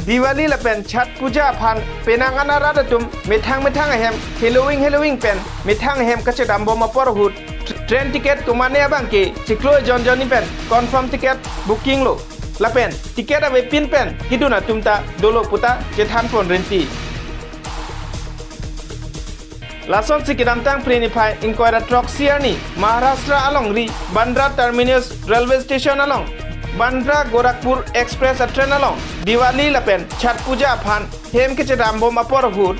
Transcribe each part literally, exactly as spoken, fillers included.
Diwali lapen Chhat Puja aphan penang an arat atum methang methang ahem heloving heloving pen methang ahem kachedambom apor ahut tr-, train ticket komane abang ke chiklo jonjoni pen confirm ticket booking lo. Lapen ticket avepin pen kedun atum ta dolo puta chethanpon rinti. Lasonsi kedamtang Phre niphai ingkoi ra throksi arni Maharashtra alongri Bandra Terminus Railway Station along Bandra Gorakhpur Express atrain along Diwali lapen Chhat Puja aphan hem kachedambom apor ahut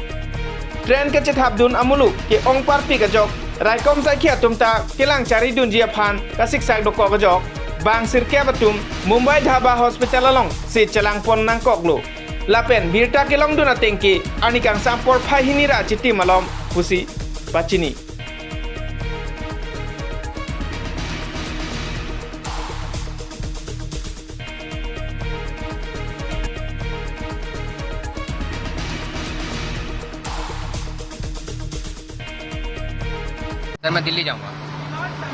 train kachethapdun amuluk ke-ong parpik ajok raikom saikhi atum ta kelang charidunji aphan kasiksak dokok ajok bang sirkep atum Mumbai Dhaba Hospital alongsi chelangpon nangkoklo. Lapen birta kelongdun ateng ke arni kangsam porphai hini ra chitim malom pusi pachini. Sir, मैं दिल्ली जाऊंगा।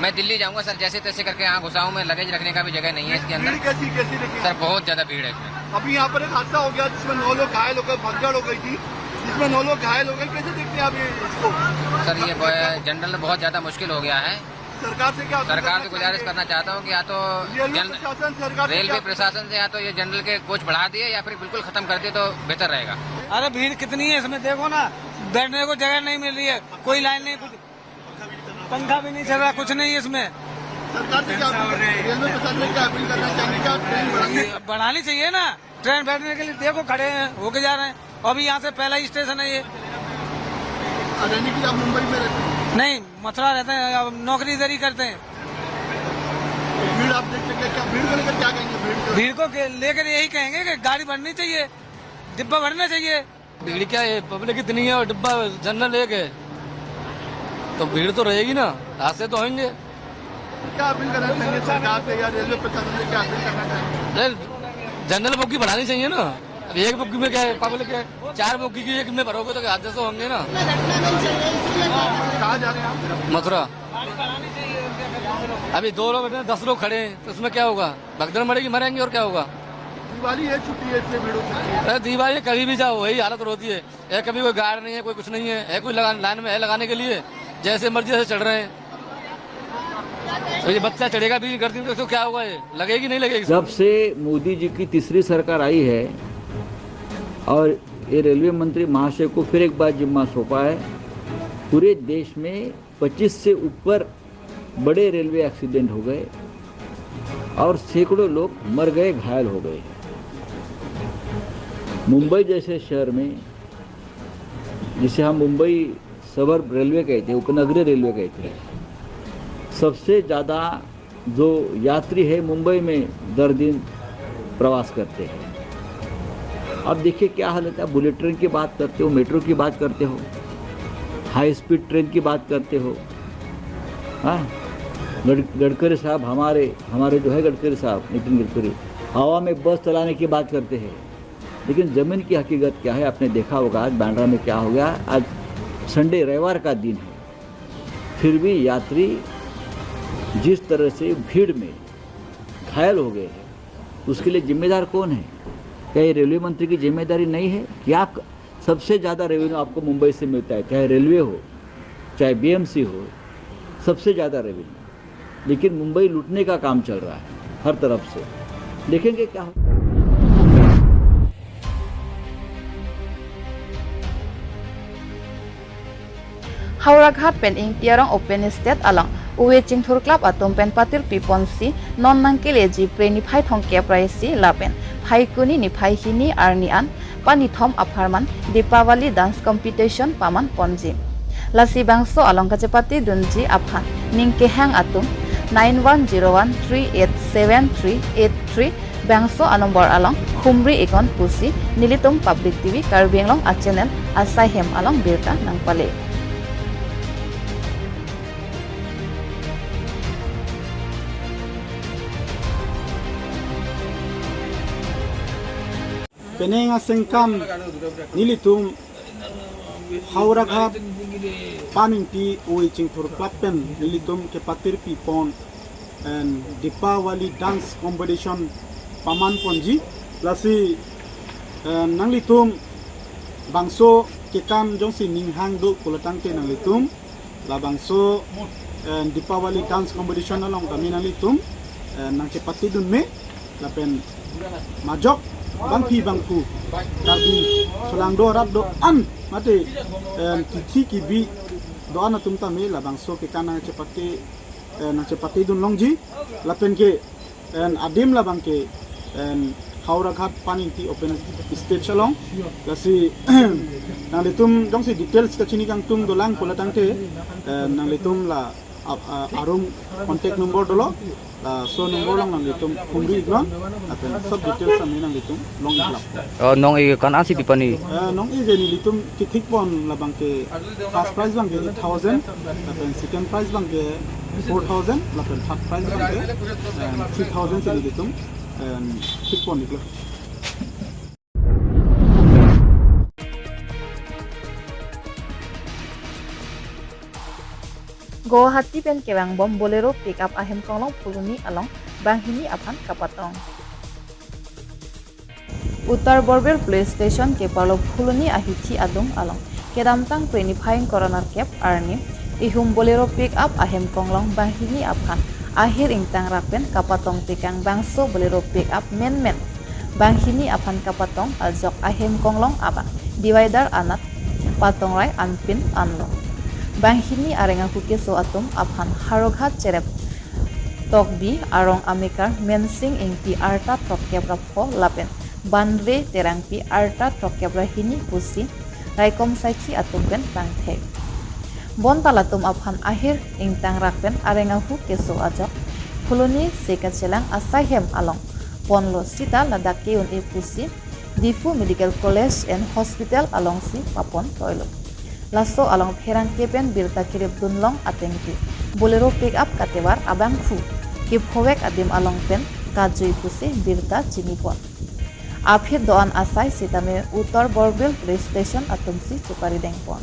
मैं दिल्ली जाऊंगा सर, जैसे तैसे करके यहाँ घुसा हूँ मैं। लगेज रखने का भी जगह नहीं है इसके अंदर। भीड़ कैसी, कैसी देखी? सर, बहुत ज्यादा भीड़ है इसमें। अभी यहाँ पर एक हादसा हो गया जिसमें नौ लोग घायल हो गए, भगदड़ हो गई थी, जिसमें नौ लोग घायल हो गए। कैसे देखते हैं आप ये, इसको? सर, ये ब-, जनरल में बहुत ज्यादा मुश्किल हो गया है। सरकार से क्या अपील सरकार करना से गुजारिश चाहेंगे? करना चाहता हूँ कि या तो रेलवे जन-, प्रशासन, सरकार से रेलवे क्या अपील? प्रशासन से या तो ये जनरल के कोच बढ़ा दिए या फिर बिल्कुल खत्म कर दिए तो बेहतर रहेगा। अरे, भीड़ कितनी है इसमें, देखो ना, बैठने को जगह नहीं मिल रही है, कोई लाइन नहीं, कुछ पंखा भी नहीं चल रहा, कुछ नहीं है इसमें। सरकार से क्या अपील, रेलवे प्रशासन से क्या अपील करना चाहेंगे, क्या ट्रेन बढ़ानी? ये बढ़ानी चाहिए ना, ट्रेन बैठने के लिए देखो, खड़े हैं, होके जा रहे हैं। अभी यहाँ से पहला ही स्टेशन है ये। और रहने के लिए आप मुंबई में रहते हैं? नहीं, मथुरा रहते हैं, अब नौकरी इधर ही करते हैं। भीड़ आप देख सकते हैं, क्या भीड़ को लेकर क्या कहेंगे? भीड़ को भीड़ को के-, लेकर यही कहेंगे कि गाड़ी बढ़नी चाहिए, डिब्बा भरना चाहिए। भीड़ क्या है, पब्लिक इतनी है और डिब्बा जनरल एक है, तो भीड़ तो रहेगी ना, हादसे तो होंगे। क्या अपील करना चाहेंगे सरकार से या रेलवे प्रशासन से, क्या अपील करना चाहेंगे? अरे, जनरल बोगी बढ़ानी चाहिए ना। अब एक बोगी में क्या है, पब्लिक है, चार बोगी की एक में भरोगे तो हादसे तो होंगे ना। कहाँ जा रहे हैं आप? मथुरा। अभी दो लोग बैठे हैं, दस लोग खड़े हैं, तो उसमें क्या होगा? भगदड़ मरेगी, मरेंगे, और क्या होगा? दिवाली है, छुट्टी है, इसलिए भीड़ हो सकती है। अरे, दिवाली कभी भी जाओ, वही हालत होती है। है, कभी कोई गार्ड नहीं है, कोई कुछ नहीं है, है कोई लगा, लाइन में है लगाने के लिए, जैसे मर्जी ऐसे चढ़ रहे हैं। तो ये बच्चा चढ़ेगा भी गर्दन पे, तो क्या होगा, ये लगेगी नहीं लगेगी? जब से मोदी जी की तीसरी सरकार आई है और ये रेलवे मंत्री महाशय को फिर एक बार जिम्मा सौंपा है, पूरे देश में पच्चीस से ऊपर बड़े रेलवे एक्सीडेंट हो गए और सैकड़ों लोग मर गए, घायल हो गए। मुंबई जैसे शहर में, जिसे हम मुंबई सबर्ब रेलवे कहते हैं, उपनगरीय रेलवे कहते हैं, सबसे ज़्यादा जो यात्री है मुंबई में दर दिन प्रवास करते हैं। अब देखिए क्या हालत है, बुलेट ट्रेन की बात करते हो, मेट्रो की बात करते हो, हाई स्पीड ट्रेन की बात करते हो, हाँ, गड-, गडकरी साहब हमारे, हमारे जो है गडकरी साहब, नितिन गडकरी, हवा में बस चलाने की बात करते हैं। लेकिन ज़मीन की हकीकत क्या है, आपने देखा होगा आज बांद्रा में क्या हो गया। आज संडे, रविवार का दिन है, फिर भी यात्री जिस तरह से भीड़ में घायल हो गए हैं, उसके लिए जिम्मेदार कौन है? क्या ये रेलवे मंत्री की जिम्मेदारी नहीं है? क्या क-, सबसे ज़्यादा रेवेन्यू आपको मुंबई से मिलता है, चाहे रेलवे हो, चाहे बीएमसी हो, सबसे ज़्यादा रेवेन्यू। लेकिन मुंबई लूटने का काम चल रहा है हर तरफ से। देखेंगे क्या होता है। Howraghat pen Ingti arong open stage along Uwe Chingthur Club atum pen patirpi ponsi non nangkeleji Phre niphai thomkep ra isi lapen Phaikuni niphai hini arni an panithom apharman Deepavali dance competition paman ponji. Lasi bangso along kachepatedunji aphan ning kehang atum nine one zero one three eight seven three eight three bangso anombor along humri iknon pusi nelitum Public T V Karbi Anglong a channel asai hem along birta nangpale. Penang asengkam nelitum Howraghat pan Ingti Uwe Chingthur Club pen nelitum kepatirpi pon and Deepavali dance competition paman ponji. Lasi Eh, nanglitum bangso kekan jongsi ninghang do pulo tangte nanglitum labangso, eh, Deepavali dance competition along tame nanglitum, eh, nangchepatedun me lapen majok bangpi bangphu Karbi solangdo arat do-an mate, eh, kithi kibi do-an atum tame labangso kekan nangchepate, eh, nangchepatedun longji lapen ke, eh, adim labang ke, eh, Howraghat Paningti open stage along. Lasi nanglitum jongsi details kachini kangtung dolang pulo tangte, eh, nanglitum la, ah, ah, arum contact number dolo. Laso number along nanglitum phone ri iknon. Lapen sob details tame nanglitum long iklap. Oh, nong-e ko-an si pi pani? Eh, nong-e je nelitum kethik pon labang ke first prize abang ke eight thousand, lapen second prize abang ke four thousand, lapen third prize abang ke, em, three thousand si nelitum, em, thik pon iklo. Guwahati pen kevangbom Bolero pickup ahem konglong Phuloni along banghini aphan kapatong. Uttar Borbil Police Station keparlo Phuloni ahithi adung along kedamtang Phre niphai ingkoi ra nerkep arni ihum Bolero pickup ahem konglong banghini aphan ahir ingtangrak pen kapatong tekang bangso Bolero pickup menmen banghini aphan kapatong ajok ahem konglong abang divider anat patongrai anpin anlo. Banghini areng ahu keso atum aphan Howraghat Cherep Tokbi arong amekar Mensing Ingti arta throkkep ra pho lapen Banre Terangpi arta throkkep ra hini pusi raikom saikhi atum pen pangthek. Bonta latum aphan ahir ingtangrak pen areng ahu keso ajok Phuloni se kachelang asai hem along ponlo sita ladak ke-un-e pusi Diphu Medical College and Hospital alongsi papon toilo. Laso along pherangke pen birta keripdun long atengke Bolero pickup katevar abangphu kephovek adim along pen kajui pusi birta chinipon. Aphi do-an asai sitame Uttar Borbil Police Station atumsi cheparidengpon.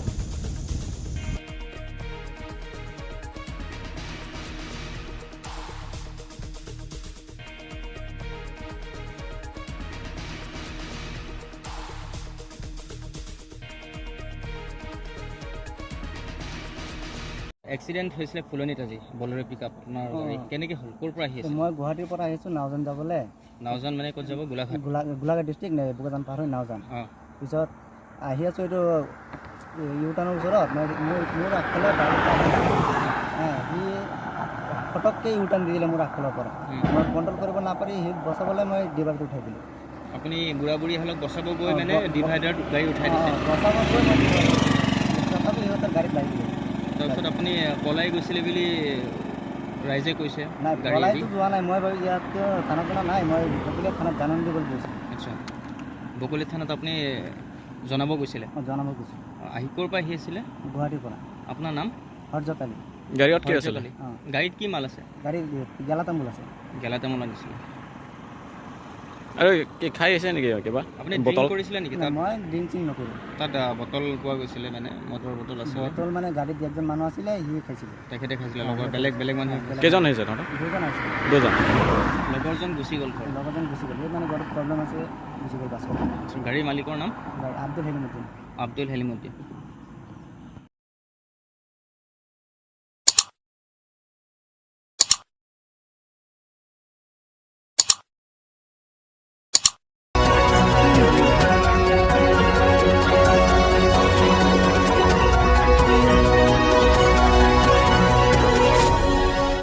Accident হৈছিলে ফুলনিত আজি, বলেৰ' pick up আপোনাৰ অ। গাড়ী। কেনেকে হ'ল? ক'ৰ পৰা আহি তো আছে? মই গুৱাহাটীৰ পৰা আহিছোঁ নাওজান যাবলৈ। নাওজান মানে ক'ত যাব? গোলাঘাট? গোলা-, গোলাঘাট ডিষ্ট্ৰিক্ট নে, বোকাজান পাৰ হৈ নাওজান। অ। পিছত আহি আছোঁ এইটো ইউ টাৰ্ণৰ ওচৰত, মই, মোৰ, মোৰ আগফালে বাইক এটা আহিলে। হা, সি ফটককৈ ইউ টাৰ্ণ দি দিলে মোৰ আগফালৰ পৰা। উম। মই কণ্ট্ৰল কৰিব নাপাৰি সি বচাবলৈ মই ডিভাইডাৰত উঠাই দিলোঁ। আপুনি বুঢ়া বুঢ়ী হালক বচাব গৈ অ, মানে ব-, ব-, ডিভাইডাৰত গাড়ী উঠাই অ, দিছে? বচাব গৈ মই তথাপি সিহঁতৰ গাড়ীত লাগি গ'ল। তাৰপিছত আপুনি পলাই গৈছিলে বুলি ৰাইজে কৈছে নাই, গাড়ী পলাইতো দি? যোৱা নাই, মই বাৰু ইয়াততো থানা চানা নাই, মই বকলীয়া থানাত জাননী দিবলৈ গৈছিলোঁ। আচ্ছা, বকলীয়া থানাত আপুনি জনাব গৈছিলে? অ, জনাব গৈছিলোঁ। অ, আহি ক'ৰ পৰা আহি আছিলে? গুৱাহাটীৰ পৰা। আপোনাৰ নাম? হৰ্ষত আলী। গাড়ীত কি আছিলে? হৰ্ষত আলী। অ। গাড়ীত কি মাল আছে? গাড়ীত গেলা তামোল আছে। গেলা তামোল আনিছিলে। আৰু কি খাই আছে নেকি কিবা? আপুনি ড্ৰিংক বটল? কৰিছিলে নেকি নাই, তাত? মই ড্ৰিংক চিং নকৰোঁ। তাত, আ, বটল পোৱা গৈছিলে, মানে মদৰ বটল আছিলে। বটল মানে গাড়ীত একজন মানুহ আছিলে, সি খাইছিলে। তেখেতে খাইছিলে, অ, লগৰ সিয়ে বেলেগ, খাইছিলে। বেলেগ মানুহে অ, খাইছিলে? বেলেগ। কেইজন আহিছে তহঁতৰ? দুজন আহিছিলে। দুজন। লগৰজন গুচি গ'ল ঘৰ? লগৰজন গুচি গ'ল। এই মানে ঘৰত প্ৰব্লেম আছে, গুচি গ'ল বাছত। গাড়ীৰ মালিকৰ নাম? গাড়ী আব্দুল হেলিমুদ্দিন। আব্দুল হেলিমুদ্দিন।